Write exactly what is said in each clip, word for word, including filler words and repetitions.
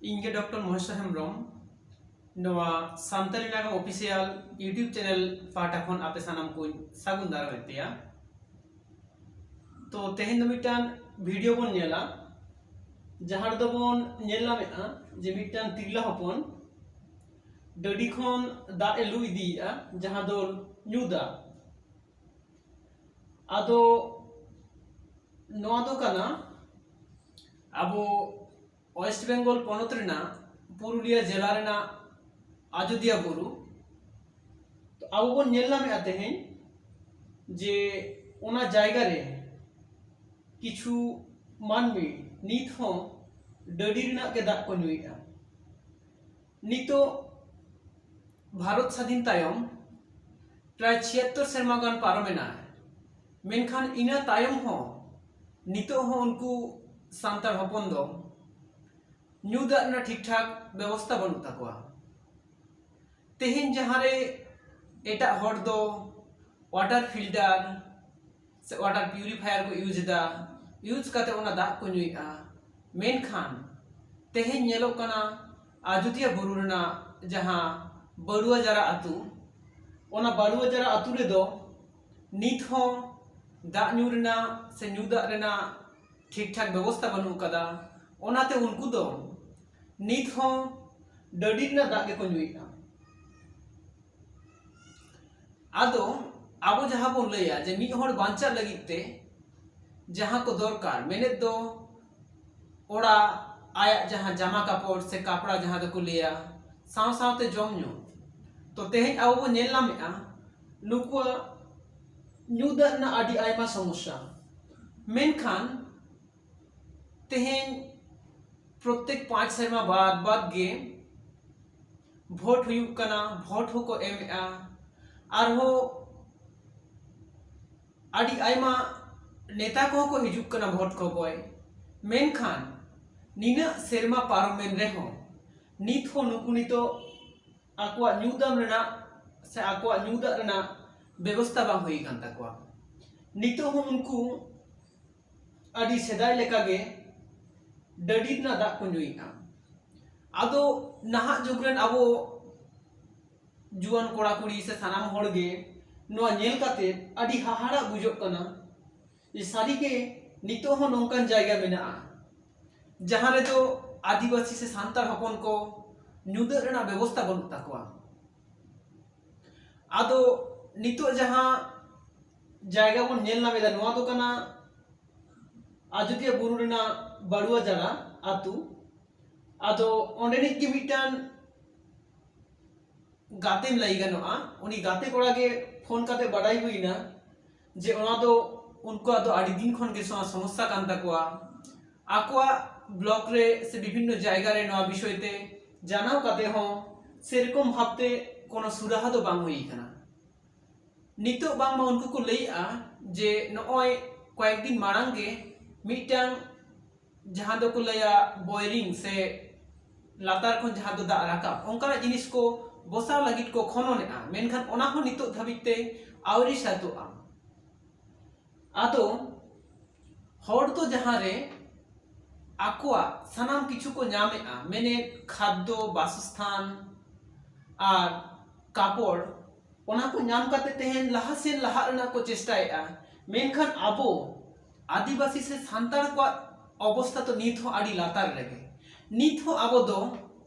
ᱤᱧ ᱜᱮ ᱰᱚᱠᱴᱚᱨ ᱢᱚᱦᱮᱥᱣᱚᱨ ᱦᱮᱢᱵᱨᱚᱢ᱾ ᱱᱚᱣᱟ ᱥᱟᱱᱛᱟᱲᱤ ᱱᱟᱜᱟᱢ ᱚᱯᱷᱤᱥᱤᱭᱟᱞ YouTube ᱪᱮᱱᱮᱞ ᱯᱟᱦᱴᱟ ᱠᱷᱚᱱ ᱟᱯᱮ ᱥᱟᱱᱟᱢ ᱠᱚᱧ ᱥᱟᱹᱜᱩᱱ ᱫᱟᱨᱟᱢᱮᱫ ᱯᱮᱭᱟ᱾ ᱛᱚ ᱛᱮᱦᱮᱧ ᱫᱚ ᱢᱤᱫᱴᱟᱝ ᱵᱷᱤᱰᱤᱭᱳ ᱵᱚᱱ ᱧᱮᱞᱟ, ᱡᱟᱦᱟᱸ ᱨᱮᱫᱚ ᱵᱚᱱ ᱧᱮᱞ ᱧᱟᱢᱮᱫᱼᱟ ᱡᱮ ᱢᱤᱫᱴᱟᱝ ᱛᱤᱨᱞᱟᱹ ᱦᱚᱯᱚᱱ ᱰᱟᱹᱰᱤ ᱠᱷᱚᱱ ᱫᱟᱜ ᱮ ᱞᱩ ᱤᱫᱤᱭᱮᱫᱼᱟ, ᱡᱟᱦᱟᱸ ᱫᱚ ᱧᱩ ᱫᱟᱜ᱾ ᱟᱫᱚ ᱱᱚᱣᱟ ᱫᱚ ᱠᱟᱱᱟ ᱟᱵᱚ ᱳᱭᱮᱥᱴ ᱵᱮᱝᱜᱚᱞ ᱯᱚᱱᱚᱛ ᱨᱮᱱᱟᱜ ᱯᱩᱨᱩᱞᱤᱭᱟᱹ ᱡᱮᱞᱟ ᱨᱮᱱᱟᱜ ᱟᱡᱚᱫᱤᱭᱟᱹ ᱵᱩᱨᱩ᱾ ᱛᱚ ᱟᱵᱚ ᱵᱚᱱ ᱧᱮᱞ ᱧᱟᱢᱮᱫᱼᱟ ᱛᱮᱦᱮᱧ ᱡᱮ ᱚᱱᱟ ᱡᱟᱭᱜᱟ ᱨᱮ ᱠᱤᱪᱷᱩ ᱢᱟᱹᱱᱢᱤ ᱱᱤᱛ ᱦᱚᱸ ᱰᱟᱹᱰᱤ ᱨᱮᱱᱟᱜ ᱜᱮ ᱫᱟᱜ ᱠᱚ ᱧᱩᱭᱮᱫᱼᱟ᱾ ᱱᱤᱛᱚᱜ ᱵᱷᱟᱨᱚᱛ ᱥᱟᱹᱫᱷᱤᱱ ᱛᱟᱭᱚᱢ ᱯᱨᱟᱭ ᱪᱷᱤᱭᱟᱛᱛᱚᱨ ᱥᱮᱨᱢᱟ ᱜᱟᱱ ᱯᱟᱨᱚᱢᱮᱱᱟ, ᱢᱮᱱᱠᱷᱟᱱ ᱤᱱᱟᱹ ᱛᱟᱭᱚᱢ ᱦᱚᱸ ᱱᱤᱛᱚᱜ ᱦᱚᱸ ᱩᱱᱠᱩ ᱥᱟᱱᱛᱟᱲ ᱦᱚᱯᱚᱱ ᱫᱚ ᱧᱩ ᱫᱟᱜ ᱨᱮᱱᱟᱜ ᱴᱷᱤᱠ ᱴᱷᱟᱠ ᱵᱮᱵᱚᱥᱛᱷᱟ ᱵᱟᱹᱱᱩᱜ ᱛᱟᱠᱚᱣᱟ᱾ ᱛᱮᱦᱮᱧ ᱡᱟᱦᱟᱸ ᱨᱮ ᱮᱴᱟᱜ ᱦᱚᱲ ᱫᱚ ᱣᱟᱴᱟᱨ ᱯᱷᱤᱞᱴᱟᱨ ᱥᱮ ᱣᱟᱴᱟᱨ ᱯᱤᱭᱩᱨᱤᱯᱷᱟᱭᱟᱨ ᱠᱚ ᱤᱭᱩᱡᱽ ᱮᱫᱟ, ᱤᱭᱩᱡᱽ ᱠᱟᱛᱮ ᱚᱱᱟ ᱫᱟᱜ ᱠᱚ ᱧᱩᱭᱮᱫᱼᱟ᱾ ᱢᱮᱱᱠᱷᱟᱱ ᱛᱮᱦᱮᱧ ᱧᱮᱞᱚᱜ ᱠᱟᱱᱟ ᱟᱡᱚᱫᱤᱭᱟᱹ ᱵᱩᱨᱩ ᱨᱮᱱᱟᱜ ᱡᱟᱦᱟᱸ ᱵᱟᱹᱲᱩᱣᱟᱹ ᱡᱟᱨᱟ ᱟᱹᱛᱩ, ᱚᱱᱟ ᱵᱟᱹᱲᱩᱣᱟᱹ ᱡᱟᱨᱟ ᱟᱹᱛᱩ ᱨᱮᱫᱚ ᱱᱤᱛ ᱦᱚᱸ ᱫᱟᱜ ᱧᱩ ᱨᱮᱱᱟᱜ ᱥᱮ ᱧᱩ ᱫᱟᱜ ᱨᱮᱱᱟᱜ ᱴᱷᱤᱠ ᱴᱷᱟᱠ ᱵᱮᱵᱚᱥᱛᱷᱟ ᱵᱟᱹᱱᱩᱜ ᱟᱠᱟᱫᱟ᱾ ᱚᱱᱟᱛᱮ ᱩᱱᱠᱩ ᱫᱚ ᱱᱤᱛ ᱦᱚᱸ ᱰᱟᱹᱰᱤ ᱨᱮᱱᱟᱜ ᱫᱟᱜ ᱜᱮᱠᱚ ᱧᱩᱭᱮᱫᱼᱟ᱾ ᱟᱫᱚ ᱟᱵᱚ ᱡᱟᱦᱟᱸ ᱵᱚᱱ ᱞᱟᱹᱭᱟ ᱡᱮ ᱢᱤᱫ ᱦᱚᱲ ᱵᱟᱧᱪᱟᱜ ᱞᱟᱹᱜᱤᱫ ᱛᱮ ᱡᱟᱦᱟᱸ ᱠᱚ ᱫᱚᱨᱠᱟᱨ, ᱢᱮᱱᱮᱫ ᱫᱚ ᱚᱲᱟᱜ, ᱟᱭᱟᱜ ᱡᱟᱦᱟᱸ ᱡᱟᱢᱟ ᱠᱟᱯᱚᱲ ᱥᱮ ᱠᱟᱯᱲᱟ ᱡᱟᱦᱟᱸ ᱫᱚᱠᱚ ᱞᱟᱹᱭᱟ, ᱥᱟᱶ ᱥᱟᱶᱛᱮ ᱡᱚᱢ ᱧᱩ᱾ ᱛᱚ ᱛᱮᱦᱮᱧ ᱟᱵᱚ ᱵᱚᱱ ᱧᱮᱞ ᱧᱟᱢᱮᱫᱼᱟ ᱱᱩᱠᱩᱣᱟᱜ ᱧᱩ ᱫᱟᱜ ᱨᱮᱱᱟᱜ ᱟᱹᱰᱤ ᱟᱭᱢᱟ ᱥᱚᱢᱚᱥᱥᱟ᱾ ᱢᱮᱱᱠᱷᱟᱱ ᱛᱮᱦᱮᱧ ᱯᱨᱚᱛᱮᱠ ᱯᱟᱸᱪ ᱥᱮᱨᱢᱟ ᱵᱟᱫ ᱵᱟᱫ ᱜᱮ ᱵᱷᱳᱴ ᱦᱩᱭᱩᱜ ᱠᱟᱱᱟ, ᱵᱷᱳᱴ ᱦᱚᱸᱠᱚ ᱮᱢᱮᱫᱼᱟ, ᱟᱨᱦᱚᱸ ᱟᱹᱰᱤ ᱟᱭᱢᱟ ᱱᱮᱛᱟ ᱠᱚᱦᱚᱸ ᱠᱚ ᱦᱤᱡᱩᱜ ᱠᱟᱱᱟ ᱵᱷᱳᱴ ᱠᱚ ᱠᱚᱭ᱾ ᱢᱮᱱᱠᱷᱟᱱ ᱱᱤᱱᱟᱹᱜ ᱥᱮᱨᱢᱟ ᱯᱟᱨᱚᱢᱮᱱ ᱨᱮᱦᱚᱸ ᱱᱤᱛ ᱦᱚᱸ ᱱᱩᱠᱩ ᱱᱤᱛᱚᱜ ᱟᱠᱚᱣᱟᱜ ᱧᱩ ᱫᱟᱜ ᱨᱮᱱᱟᱜ ᱥᱮ ᱟᱠᱚᱣᱟᱜ ᱧᱩ ᱫᱟᱜ ᱨᱮᱱᱟᱜ ᱵᱮᱵᱚᱥᱛᱷᱟ ᱵᱟᱝ ᱦᱩᱭ ᱟᱠᱟᱱ ᱛᱟᱠᱚᱣᱟ᱾ ᱱᱤᱛᱚᱜ ᱦᱚᱸ ᱩᱱᱠᱩ ᱟᱹᱰᱤ ᱥᱮᱫᱟᱭ ᱞᱮᱠᱟᱜᱮ ᱰᱟᱹᱰᱤ ᱨᱮᱱᱟᱜ ᱫᱟᱜ ᱠᱚ ᱧᱩᱭᱮᱫᱼᱟ᱾ ᱟᱫᱚ ᱱᱟᱦᱟᱜ ᱡᱩᱜᱽ ᱨᱮᱱ ᱟᱵᱚ ᱡᱩᱣᱟᱹᱱ ᱠᱚᱲᱟ ᱠᱩᱲᱤ ᱥᱮ ᱥᱟᱱᱟᱢ ᱦᱚᱲ ᱜᱮ ᱱᱚᱣᱟ ᱧᱮᱞ ᱠᱟᱛᱮ ᱟᱹᱰᱤ ᱦᱟᱦᱟᱲᱟᱜ ᱵᱩᱡᱷᱟᱹᱜ ᱠᱟᱱᱟ ᱡᱮ ᱥᱟᱹᱨᱤᱜᱮ ᱱᱤᱛᱚᱜ ᱦᱚᱸ ᱱᱚᱝᱠᱟᱱ ᱡᱟᱭᱜᱟ ᱢᱮᱱᱟᱜᱼᱟ, ᱡᱟᱦᱟᱸ ᱨᱮᱫᱚ ᱟᱹᱫᱤᱵᱟᱹᱥᱤ ᱥᱮ ᱥᱟᱱᱛᱟᱲ ᱦᱚᱯᱚᱱ ᱠᱚ ᱧᱩᱫᱟᱹᱜ ᱨᱮᱱᱟᱜ ᱵᱮᱵᱚᱥᱛᱷᱟ ᱵᱟᱹᱱᱩᱜ ᱛᱟᱠᱚᱣᱟ᱾ ᱟᱫᱚ ᱱᱤᱛᱚᱜ ᱡᱟᱦᱟᱸ ᱡᱟᱭᱜᱟ ᱵᱚᱱ ᱧᱮᱞ ᱧᱟᱢ ᱮᱫᱟ, ᱱᱚᱣᱟ ᱫᱚ ᱠᱟᱱᱟ ᱟᱡᱚᱫᱤᱭᱟᱹ ᱵᱩᱨᱩ ᱨᱮᱱᱟᱜ ᱵᱟᱲᱩᱣᱟ ᱡᱟᱲᱟ ᱟᱹᱛᱩ᱾ ᱟᱫᱚ ᱚᱸᱰᱮᱱᱤᱡ ᱜᱮ ᱢᱤᱫᱴᱟᱝ ᱜᱟᱛᱮᱢ ᱞᱟᱹᱭ ᱜᱟᱱᱚᱜᱼᱟ, ᱩᱱᱤ ᱜᱟᱛᱮ ᱠᱚᱲᱟ ᱜᱮ ᱯᱷᱳᱱ ᱠᱟᱛᱮ ᱵᱟᱰᱟᱭ ᱦᱩᱭᱱᱟ ᱡᱮ ᱚᱱᱟ ᱫᱚ ᱩᱱᱠᱩᱣᱟᱜ ᱫᱚ ᱟᱹᱰᱤ ᱫᱤᱱ ᱠᱷᱚᱱ ᱜᱮ ᱥᱚ-, ᱥᱚᱢᱚᱥᱥᱟ ᱠᱟᱱ ᱛᱟᱠᱚᱣᱟ᱾ ᱟᱠᱚᱣᱟᱜ ᱵᱞᱚᱠ ᱨᱮ ᱥᱮ ᱵᱤᱵᱷᱤᱱᱱᱚ ᱡᱟᱭᱜᱟ ᱨᱮ ᱱᱚᱣᱟ ᱵᱤᱥᱚᱭ ᱛᱮ ᱡᱟᱱᱟᱣ ᱠᱟᱛᱮ ᱦᱚᱸ ᱥᱮᱨᱚᱠᱚᱢ ᱵᱷᱟᱵᱛᱮ ᱠᱳᱱᱳ ᱥᱩᱨᱟᱦᱟ ᱫᱚ ᱵᱟᱝ ᱦᱩᱭ ᱟᱠᱟᱱᱟ᱾ ᱱᱤᱛᱚᱜ ᱵᱟᱝᱢᱟ ᱩᱱᱠᱩ ᱠᱚ ᱞᱟᱹᱭᱮᱜᱼᱟ ᱡᱮ ᱱᱚᱜᱼᱚᱭ ᱠᱚᱭᱮᱠ ᱫᱤᱱ ᱢᱟᱲᱟᱝ ᱜᱮ ᱢᱤᱫᱴᱟᱝ ᱡᱟᱦᱟᱸ ᱫᱚᱠᱚ ᱞᱟᱹᱭᱟ ᱵᱳᱭᱨᱤᱝ ᱥᱮ ᱞᱟᱛᱟᱨ ᱠᱷᱚᱱ ᱡᱟᱦᱟᱸ ᱫᱚ ᱫᱟᱜ ᱨᱟᱠᱟᱵ, ᱚᱱᱠᱟᱱᱟᱜ ᱡᱤᱱᱤᱥ ᱠᱚ ᱵᱚᱥᱟᱣ ᱞᱟᱹᱜᱤᱫ ᱠᱚ ᱠᱷᱚᱱᱚᱱᱮᱜᱼᱟ, ᱢᱮᱱᱠᱷᱟᱱ ᱚᱱᱟ ᱦᱚᱸ ᱱᱤᱛᱚᱜ ᱫᱷᱟᱹᱵᱤᱡ ᱛᱮ ᱟᱹᱣᱨᱤ ᱥᱟᱹᱛᱚᱜᱼᱟ᱾ ᱟᱫᱚ ᱦᱚᱲ ᱫᱚ ᱡᱟᱦᱟᱸ ᱨᱮ ᱟᱠᱚᱣᱟᱜ ᱥᱟᱱᱟᱢ ᱠᱤᱪᱷᱩ ᱠᱚ ᱧᱟᱢᱮᱜᱼᱟ, ᱢᱮᱱᱮᱫ ᱠᱷᱟᱫᱽᱫᱚ, ᱵᱟᱥᱚᱥᱛᱷᱟᱱ ᱟᱨ ᱠᱟᱯᱚᱲ, ᱚᱱᱟ ᱠᱚ ᱧᱟᱢ ᱠᱟᱛᱮ ᱛᱮᱦᱮᱧ ᱞᱟᱦᱟ ᱥᱮᱱ ᱞᱟᱦᱟᱜ ᱨᱮᱱᱟᱜ ᱠᱚ ᱪᱮᱥᱴᱟᱭᱮᱜᱼᱟ, ᱢᱮᱱᱠᱷᱟᱱ ᱟᱵᱚ ᱟᱹᱫᱤᱵᱟᱹᱥᱤ ᱥᱮ ᱥᱟᱱᱛᱟᱲ ᱠᱚᱣᱟᱜ ᱚᱵᱚᱥᱛᱷᱟ ᱫᱚ ᱱᱤᱛ ᱦᱚᱸ ᱟᱹᱰᱤ ᱞᱟᱛᱟᱨ ᱨᱮᱜᱮ᱾ ᱱᱤᱛ ᱦᱚᱸ ᱟᱵᱚ ᱫᱚ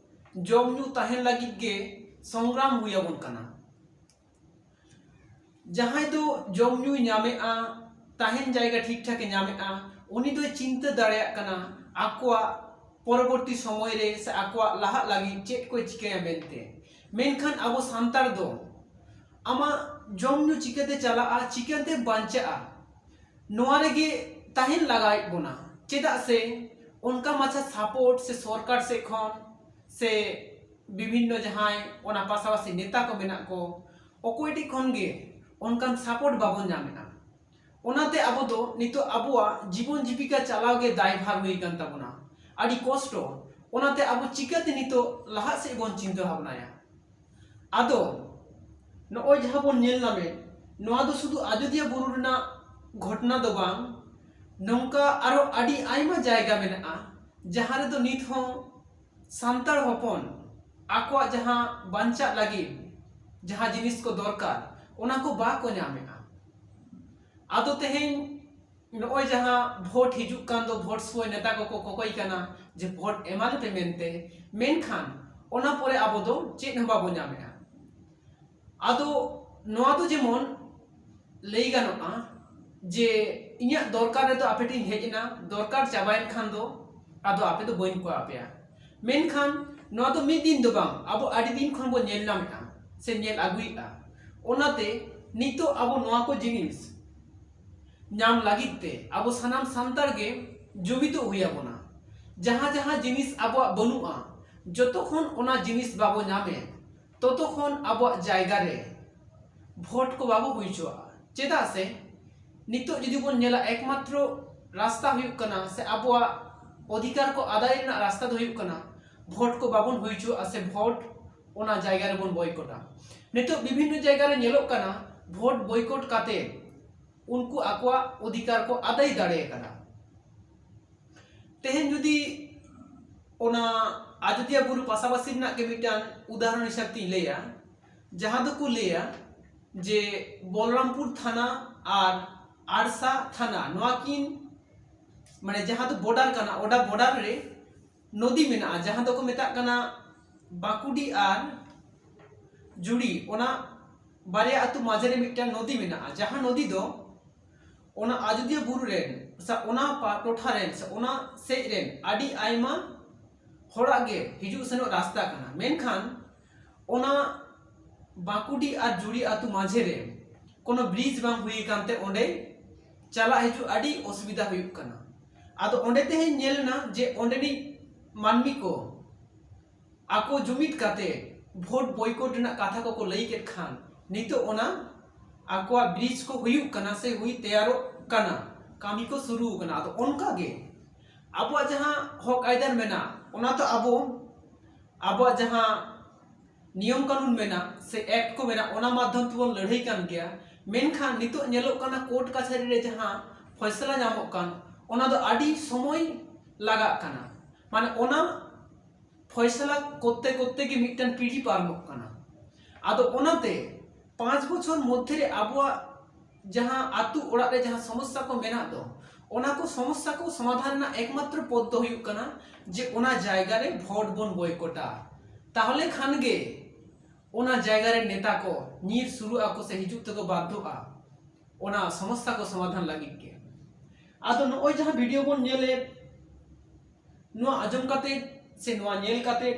ᱡᱚᱢ ᱧᱩ ᱛᱟᱦᱮᱱ ᱞᱟᱹᱜᱤᱫ ᱜᱮ ᱥᱚᱝᱜᱨᱟᱢ ᱦᱩᱭ ᱟᱵᱚᱱ ᱠᱟᱱᱟ᱾ ᱡᱟᱦᱟᱸᱭ ᱫᱚ ᱡᱚᱢ ᱧᱩᱭ ᱧᱟᱢᱮᱜᱼᱟ, ᱛᱟᱦᱮᱱ ᱡᱟᱭᱜᱟ ᱴᱷᱤᱠ ᱴᱷᱟᱠ ᱮ ᱧᱟᱢᱮᱜᱼᱟ, ᱩᱱᱤ ᱫᱚᱭ ᱪᱤᱱᱛᱟᱹ ᱫᱟᱲᱮᱭᱟᱜ ᱠᱟᱱᱟ ᱟᱠᱚᱣᱟᱜ ᱯᱚᱨᱚᱵᱚᱨᱛᱤ ᱥᱚᱢᱚᱭ ᱨᱮ ᱥᱮ ᱟᱠᱚᱣᱟᱜ ᱞᱟᱦᱟᱜ ᱞᱟᱹᱜᱤᱫ ᱪᱮᱫ ᱠᱚᱭ ᱪᱤᱠᱟᱹᱭᱟ ᱢᱮᱱᱛᱮ᱾ ᱢᱮᱱᱠᱷᱟᱱ ᱟᱵᱚ ᱥᱟᱱᱛᱟᱲ ᱫᱚ ᱟᱢᱟᱜ ᱡᱚᱢ ᱧᱩ ᱪᱤᱠᱟᱹᱛᱮ ᱪᱟᱞᱟᱜᱼᱟ, ᱪᱤᱠᱟᱹᱛᱮ ᱵᱟᱧᱪᱟᱜᱼᱟ, ᱱᱚᱣᱟ ᱨᱮᱜᱮ ᱛᱟᱦᱮᱱ ᱞᱟᱜᱟᱣᱮᱫ ᱵᱚᱱᱟ᱾ ᱪᱮᱫᱟᱜ ᱥᱮ ᱚᱱᱠᱟ ᱢᱟᱪᱷᱟ ᱥᱟᱯᱳᱨᱴ ᱥᱮ ᱥᱚᱨᱠᱟᱨ ᱥᱮᱫ ᱠᱷᱚᱱ ᱥᱮ ᱵᱤᱵᱷᱤᱱᱱᱚ ᱡᱟᱦᱟᱸᱭ ᱚᱱᱟ ᱯᱟᱥᱟᱯᱟᱥᱤ ᱱᱮᱛᱟ ᱠᱚ ᱢᱮᱱᱟᱜ ᱠᱚ, ᱚᱠᱚᱭ ᱴᱷᱮᱡ ᱠᱷᱚᱱ ᱜᱮ ᱚᱱᱠᱟᱱ ᱥᱟᱯᱳᱨᱴ ᱵᱟᱵᱚᱱ ᱧᱟᱢᱮᱫᱼᱟ᱾ ᱚᱱᱟᱛᱮ ᱟᱵᱚ ᱫᱚ ᱱᱤᱛᱚᱜ ᱟᱵᱚᱣᱟᱜ ᱡᱤᱵᱚᱱ ᱡᱤᱵᱤᱠᱟ ᱪᱟᱞᱟᱣ ᱜᱮ ᱫᱟᱭᱵᱷᱟᱨ ᱦᱩᱭ ᱟᱠᱟᱱ ᱛᱟᱵᱚᱱᱟ᱾ ᱟᱹᱰᱤ ᱠᱚᱥᱴᱚ᱾ ᱚᱱᱟᱛᱮ ᱟᱵᱚ ᱪᱤᱠᱟᱹᱛᱮ ᱱᱤᱛᱚᱜ ᱞᱟᱦᱟᱜ ᱥᱮᱫ ᱵᱚᱱ ᱪᱤᱱᱛᱟᱹ ᱵᱷᱟᱵᱽᱱᱟᱭᱟ? ᱟᱫᱚ ᱱᱚᱜᱼᱚᱭ ᱡᱟᱦᱟᱸ ᱵᱚᱱ ᱧᱮᱞ ᱧᱟᱢᱮᱫ, ᱱᱚᱣᱟ ᱫᱚ ᱥᱩᱫᱷᱩ ᱟᱡᱚᱫᱤᱭᱟᱹ ᱵᱩᱨᱩ ᱨᱮᱱᱟᱜ ᱜᱷᱚᱴᱚᱱᱟ ᱫᱚ ᱵᱟᱝ, ᱱᱚᱝᱠᱟ ᱟᱨᱚ ᱟᱹᱰᱤ ᱟᱭᱢᱟ ᱡᱟᱭᱜᱟ ᱢᱮᱱᱟᱜᱼᱟ, ᱡᱟᱦᱟᱸ ᱨᱮᱫᱚ ᱱᱤᱛ ᱦᱚᱸ ᱥᱟᱱᱛᱟᱲ ᱦᱚᱯᱚᱱ ᱟᱠᱚᱣᱟᱜ ᱡᱟᱦᱟᱸ ᱵᱟᱧᱪᱟᱜ ᱞᱟᱹᱜᱤᱫ ᱡᱟᱦᱟᱸ ᱡᱤᱱᱤᱥ ᱠᱚ ᱫᱚᱨᱠᱟᱨ, ᱚᱱᱟ ᱠᱚ ᱵᱟᱠᱚ ᱧᱟᱢᱮᱫᱼᱟ᱾ ᱟᱫᱚ ᱛᱮᱦᱮᱧ ᱱᱚᱜᱼᱚᱭ ᱡᱟᱦᱟᱸ ᱵᱷᱳᱴ ᱦᱤᱡᱩᱜ ᱠᱟᱱ ᱫᱚ, ᱵᱷᱳᱴ ᱥᱚᱢᱚᱭ ᱱᱮᱛᱟ ᱠᱚᱠᱚ ᱠᱚᱠᱚᱭ ᱠᱟᱱᱟ ᱡᱮ ᱵᱷᱳᱴ ᱮᱢᱟ ᱞᱮᱯᱮ ᱢᱮᱱᱛᱮ, ᱢᱮᱱᱠᱷᱟᱱ ᱚᱱᱟ ᱯᱚᱨᱮ ᱟᱵᱚ ᱫᱚ ᱪᱮᱫ ᱦᱚᱸ ᱵᱟᱵᱚ ᱧᱟᱢᱮᱫᱼᱟ᱾ ᱟᱫᱚ ᱱᱚᱣᱟ ᱫᱚ ᱡᱮᱢᱚᱱ ᱞᱟᱹᱭ ᱜᱟᱱᱚᱜᱼᱟ ᱡᱮ ᱤᱧᱟᱹᱜ ᱫᱚᱨᱠᱟᱨ ᱨᱮᱫᱚ ᱟᱯᱮ ᱴᱷᱮᱱ ᱦᱮᱡ ᱮᱱᱟ, ᱫᱚᱨᱠᱟᱨ ᱪᱟᱵᱟᱭᱮᱱ ᱠᱷᱟᱱ ᱫᱚ ᱟᱫᱚ ᱟᱯᱮ ᱫᱚ ᱵᱟᱹᱧ ᱠᱚᱭ ᱟᱯᱮᱭᱟ᱾ ᱢᱮᱱᱠᱷᱟᱱ ᱱᱚᱣᱟ ᱫᱚ ᱢᱤᱫ ᱫᱤᱱ ᱫᱚ ᱵᱟᱝ, ᱟᱵᱚ ᱟᱹᱰᱤ ᱫᱤᱱ ᱠᱷᱚᱱ ᱵᱚᱱ ᱧᱮᱞ ᱧᱟᱢᱮᱫᱼᱟ ᱥᱮ ᱧᱮᱞ ᱟᱹᱜᱩᱭᱮᱫᱼᱟ᱾ ᱚᱱᱟᱛᱮ ᱱᱤᱛᱚᱜ ᱟᱵᱚ ᱱᱚᱣᱟ ᱠᱚ ᱡᱤᱱᱤᱥ ᱧᱟᱢ ᱞᱟᱹᱜᱤᱫ ᱛᱮ ᱟᱵᱚ ᱥᱟᱱᱟᱢ ᱥᱟᱱᱛᱟᱲ ᱜᱮ ᱡᱩᱢᱤᱫᱚᱜ ᱦᱩᱭ ᱟᱵᱚᱱᱟ᱾ ᱡᱟᱦᱟᱸ ᱡᱟᱦᱟᱸ ᱡᱤᱱᱤᱥ ᱟᱵᱚᱣᱟᱜ ᱵᱟᱹᱱᱩᱜᱼᱟ, ᱡᱚᱛᱚ ᱠᱷᱚᱱ ᱚᱱᱟ ᱡᱤᱱᱤᱥ ᱵᱟᱵᱚ ᱧᱟᱢᱮᱫ, ᱛᱚᱛᱚ ᱠᱷᱚᱱ ᱟᱵᱚᱣᱟᱜ ᱡᱟᱭᱜᱟ ᱨᱮ ᱵᱷᱳᱴ ᱠᱚ ᱵᱟᱵᱚ ᱦᱩᱭ ᱦᱚᱪᱚᱣᱟᱜᱼᱟ᱾ ᱪᱮᱫᱟᱜ ᱥᱮ ᱱᱤᱛᱚᱜ ᱡᱩᱫᱤ ᱵᱚᱱ ᱧᱮᱞᱟ, ᱮᱠᱢᱟᱛᱨᱚ ᱨᱟᱥᱛᱟ ᱦᱩᱭᱩᱜ ᱠᱟᱱᱟ ᱥᱮ ᱟᱵᱚᱣᱟᱜ ᱚᱫᱷᱤᱠᱟᱨ ᱠᱚ ᱟᱫᱟᱭ ᱨᱮᱱᱟᱜ ᱨᱟᱥᱛᱟ ᱫᱚ ᱦᱩᱭᱩᱜ ᱠᱟᱱᱟ ᱵᱷᱳᱴ ᱠᱚ ᱵᱟᱵᱚᱱ ᱦᱩᱭ ᱦᱚᱪᱚᱣᱟᱜᱼᱟ ᱥᱮ ᱵᱷᱳᱴ ᱚᱱᱟ ᱡᱟᱭᱜᱟ ᱨᱮᱵᱚᱱ ᱵᱚᱭᱠᱚᱴᱟ᱾ ᱱᱤᱛᱚᱜ ᱵᱤᱵᱷᱤᱱᱱᱚ ᱡᱟᱭᱜᱟ ᱨᱮ ᱧᱮᱞᱚᱜ ᱠᱟᱱᱟ ᱵᱷᱳᱴ ᱵᱚᱭᱠᱚᱴ ᱠᱟᱛᱮ ᱩᱱᱠᱩ ᱟᱠᱚᱣᱟᱜ ᱚᱫᱷᱤᱠᱟᱨ ᱠᱚ ᱟᱫᱟᱭ ᱫᱟᱲᱮ ᱟᱠᱟᱫᱟ᱾ ᱛᱮᱦᱮᱧ ᱡᱩᱫᱤ ᱚᱱᱟ ᱟᱡᱚᱫᱤᱭᱟᱹ ᱵᱩᱨᱩ ᱯᱟᱥᱟᱯᱟᱥᱤ ᱨᱮᱱᱟᱜ ᱜᱮ ᱢᱤᱫᱴᱟᱝ ᱩᱫᱟᱦᱚᱨᱚᱱ ᱦᱤᱥᱟᱹᱵ ᱛᱤᱧ ᱞᱟᱹᱭᱟ, ᱡᱟᱦᱟᱸ ᱫᱚᱠᱚ ᱞᱟᱹᱭᱟ ᱡᱮ ᱵᱚᱞᱨᱟᱢᱯᱩᱨ ᱛᱷᱟᱱᱟ ᱟᱨ ᱟᱲᱥᱟ ᱛᱷᱟᱱᱟ, ᱱᱚᱣᱟ ᱠᱤᱱ ᱢᱟᱱᱮ ᱡᱟᱦᱟᱸ ᱫᱚ ᱵᱚᱰᱟᱨ ᱠᱟᱱᱟ, ᱚᱱᱟ ᱵᱚᱰᱟᱨ ᱨᱮ ᱱᱚᱫᱤ ᱢᱮᱱᱟᱜᱼᱟ, ᱡᱟᱦᱟᱸ ᱫᱚᱠᱚ ᱢᱮᱛᱟᱜ ᱠᱟᱱᱟ ᱵᱟᱸᱠᱩᱰᱤ ᱟᱨ ᱡᱩᱲᱤ᱾ ᱚᱱᱟ ᱵᱟᱨᱭᱟ ᱟᱹᱛᱩ ᱢᱟᱡᱷᱮ ᱨᱮ ᱢᱤᱫᱴᱟᱝ ᱱᱚᱫᱤ ᱢᱮᱱᱟᱜᱼᱟ, ᱡᱟᱦᱟᱸ ᱱᱚᱫᱤ ᱫᱚ ᱚᱱᱟ ᱟᱡᱚᱫᱤᱭᱟᱹ ᱵᱩᱨᱩ ᱨᱮᱱ ᱥᱮ ᱚᱱᱟ ᱯᱟ-, ᱴᱚᱴᱷᱟ ᱨᱮᱱ ᱥᱮ ᱚᱱᱟ ᱥᱮᱡ ᱨᱮᱱ ᱟᱹᱰᱤ ᱟᱭᱢᱟ ᱦᱚᱲᱟᱜ ᱜᱮ ᱦᱤᱡᱩᱜ ᱥᱮᱱᱚᱜ ᱨᱟᱥᱛᱟ ᱠᱟᱱᱟ᱾ ᱢᱮᱱᱠᱷᱟᱱ ᱚᱱᱟ ᱵᱟᱸᱠᱩᱰᱤ ᱟᱨ ᱡᱩᱲᱤ ᱟᱹᱛᱩ ᱢᱟᱡᱷᱮ ᱨᱮ ᱠᱳᱱᱳ ᱵᱨᱤᱡᱽ ᱵᱟᱝ ᱦᱩᱭ ᱟᱠᱟᱱ ᱛᱮ ᱚᱸᱰᱮ ᱪᱟᱞᱟᱜ ᱦᱤᱡᱩᱜ ᱟᱹᱰᱤ ᱚᱥᱩᱵᱤᱫᱷᱟ ᱦᱩᱭᱩᱜ ᱠᱟᱱᱟ᱾ ᱟᱫᱚ ᱚᱸᱰᱮ ᱛᱮᱦᱮᱧ ᱧᱮᱞ ᱮᱱᱟ ᱡᱮ ᱚᱸᱰᱮᱱᱤᱡ ᱢᱟᱹᱱᱢᱤ ᱠᱚ ᱟᱠᱚ ᱡᱩᱢᱤᱫ ᱠᱟᱛᱮ ᱵᱷᱳᱴ ᱵᱚᱭᱠᱚᱴ ᱨᱮᱱᱟᱜ ᱠᱟᱛᱷᱟ ᱠᱚᱠᱚ ᱞᱟᱹᱭ ᱠᱮᱫ ᱠᱷᱟᱱ ᱱᱤᱛᱚᱜ ᱚᱱᱟ ᱟᱠᱚᱣᱟᱜ ᱵᱨᱤᱡᱽ ᱠᱚ ᱦᱩᱭᱩᱜ ᱠᱟᱱᱟ ᱥᱮ ᱦᱩᱭ ᱛᱮᱭᱟᱨᱚᱜ ᱠᱟᱱᱟ, ᱠᱟᱹᱢᱤ ᱠᱚ ᱥᱩᱨᱩ ᱟᱠᱟᱱᱟ᱾ ᱟᱫᱚ ᱚᱱᱠᱟ ᱜᱮ ᱟᱵᱚᱣᱟᱜ ᱡᱟᱦᱟᱸ ᱦᱚᱠ ᱟᱹᱭᱫᱟᱹᱨ ᱢᱮᱱᱟᱜ, ᱚᱱᱟ ᱫᱚ ᱟᱵᱚ ᱟᱵᱚᱣᱟᱜ ᱡᱟᱦᱟᱸ ᱱᱤᱭᱚᱢ ᱠᱟᱹᱱᱩᱱ ᱢᱮᱱᱟᱜ ᱥᱮ ᱮᱠᱴ ᱠᱚ ᱢᱮᱱᱟᱜ, ᱚᱱᱟ ᱢᱟᱫᱽᱫᱷᱚᱢ ᱛᱮᱵᱚᱱ ᱞᱟᱹᱲᱦᱟᱹᱭ ᱠᱟᱱ ᱜᱮᱭᱟ᱾ ᱢᱮᱱᱠᱷᱟᱱ ᱱᱤᱛᱚᱜ ᱧᱮᱞᱚᱜ ᱠᱟᱱᱟ ᱠᱳᱨᱴ ᱠᱟᱪᱷᱟᱨᱤ ᱨᱮ ᱡᱟᱦᱟᱸ ᱯᱷᱚᱭᱥᱟᱞᱟ ᱧᱟᱢᱚᱜ ᱠᱟᱱ, ᱚᱱᱟ ᱫᱚ ᱟᱹᱰᱤ ᱥᱚᱢᱚᱭ ᱞᱟᱜᱟᱜ ᱠᱟᱱᱟ᱾ ᱢᱟᱱᱮ ᱚᱱᱟ ᱯᱷᱚᱭᱥᱟᱞᱟ ᱠᱚᱨᱛᱮ ᱠᱚᱨᱛᱮ ᱜᱮ ᱢᱤᱫᱴᱟᱝ ᱯᱤᱲᱦᱤ ᱯᱟᱨᱚᱢᱚᱜ ᱠᱟᱱᱟ᱾ ᱟᱫᱚ ᱚᱱᱟᱛᱮ ᱯᱟᱸᱪ ᱵᱚᱪᱷᱚᱨ ᱢᱚᱫᱽᱫᱷᱮ ᱨᱮ ᱟᱵᱚᱣᱟᱜ ᱡᱟᱦᱟᱸ ᱟᱹᱛᱩ ᱚᱲᱟᱜ ᱨᱮ ᱡᱟᱦᱟᱸ ᱥᱚᱢᱚᱥᱥᱟ ᱠᱚ ᱢᱮᱱᱟᱜ ᱫᱚ, ᱚᱱᱟ ᱠᱚ ᱥᱚᱢᱚᱥᱥᱟ ᱠᱚ ᱥᱚᱢᱟᱫᱷᱟᱱ ᱨᱮᱱᱟᱜ ᱮᱠᱢᱟᱛᱨᱚ ᱯᱚᱫᱽ ᱫᱚ ᱦᱩᱭᱩᱜ ᱠᱟᱱᱟ ᱡᱮ ᱚᱱᱟ ᱡᱟᱭᱜᱟ ᱨᱮ ᱵᱷᱳᱴ ᱵᱚᱱ ᱵᱚᱭᱠᱚᱴᱟ᱾ ᱛᱟᱦᱚᱞᱮ ᱠᱷᱟᱱ ᱜᱮ ᱚᱱᱟ ᱡᱟᱭᱜᱟ ᱨᱮ ᱱᱮᱛᱟ ᱠᱚ ᱧᱤᱨ ᱥᱩᱨᱩᱜ ᱟᱠᱚ ᱥᱮ ᱦᱤᱡᱩᱜ ᱛᱮᱠᱚ ᱵᱟᱫᱽᱫᱷᱚᱜᱼᱟ ᱚᱱᱟ ᱥᱚᱢᱚᱥᱥᱟ ᱠᱚ ᱥᱚᱢᱟᱫᱷᱟᱱ ᱞᱟᱹᱜᱤᱫ ᱜᱮ᱾ ᱟᱫᱚ ᱱᱚᱜᱼᱚᱭ ᱡᱟᱦᱟᱸ ᱵᱷᱤᱰᱤᱭᱳ ᱵᱚᱱ ᱧᱮᱞᱮᱫ, ᱱᱚᱣᱟ ᱟᱸᱡᱚᱢ ᱠᱟᱛᱮ ᱥᱮ ᱱᱚᱣᱟ ᱧᱮᱞ ᱠᱟᱛᱮ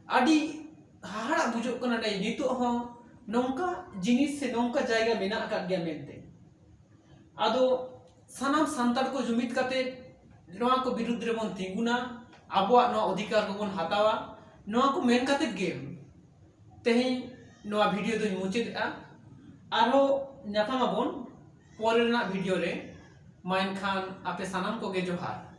ᱟᱹᱰᱤ ᱦᱟᱦᱟᱲᱟᱜ ᱵᱩᱡᱷᱟᱹᱜ ᱠᱟᱱᱟ ᱡᱮ ᱱᱤᱛᱚᱜ ᱦᱚᱸ ᱱᱚᱝᱠᱟ ᱡᱤᱱᱤᱥ ᱥᱮ ᱱᱚᱝᱠᱟ ᱡᱟᱭᱜᱟ ᱢᱮᱱᱟᱜ ᱟᱠᱟᱫ ᱜᱮᱭᱟ ᱢᱮᱱᱛᱮ᱾ ᱟᱫᱚ ᱥᱟᱱᱟᱢ ᱥᱟᱱᱛᱟᱲ ᱠᱚ ᱡᱩᱢᱤᱫ ᱠᱟᱛᱮ ᱱᱚᱣᱟ ᱠᱚ ᱵᱤᱨᱩᱫᱽ ᱨᱮᱵᱚᱱ ᱛᱤᱸᱜᱩᱱᱟ, ᱟᱵᱚᱣᱟᱜ ᱱᱚᱣᱟ ᱚᱫᱷᱤᱠᱟᱨ ᱠᱚᱵᱚᱱ ᱦᱟᱛᱟᱣᱟ᱾ ᱱᱚᱣᱟ ᱠᱚ ᱢᱮᱱ ᱠᱟᱛᱮ ᱜᱮ ᱛᱮᱦᱮᱧ ᱱᱚᱣᱟ ᱵᱷᱤᱰᱤᱭᱳ ᱫᱚᱧ ᱢᱩᱪᱟᱹᱫᱮᱜᱼᱟ᱾ ᱟᱨᱦᱚᱸ ᱧᱟᱯᱟᱢ ᱟᱵᱚᱱ ᱯᱚᱨᱮ ᱨᱮᱱᱟᱜ ᱵᱷᱤᱰᱤᱭᱳ ᱨᱮ᱾ ᱢᱟ ᱮᱱᱠᱷᱟᱱ ᱟᱯᱮ ᱥᱟᱱᱟᱢ ᱠᱚᱜᱮ ᱡᱚᱦᱟᱨ᱾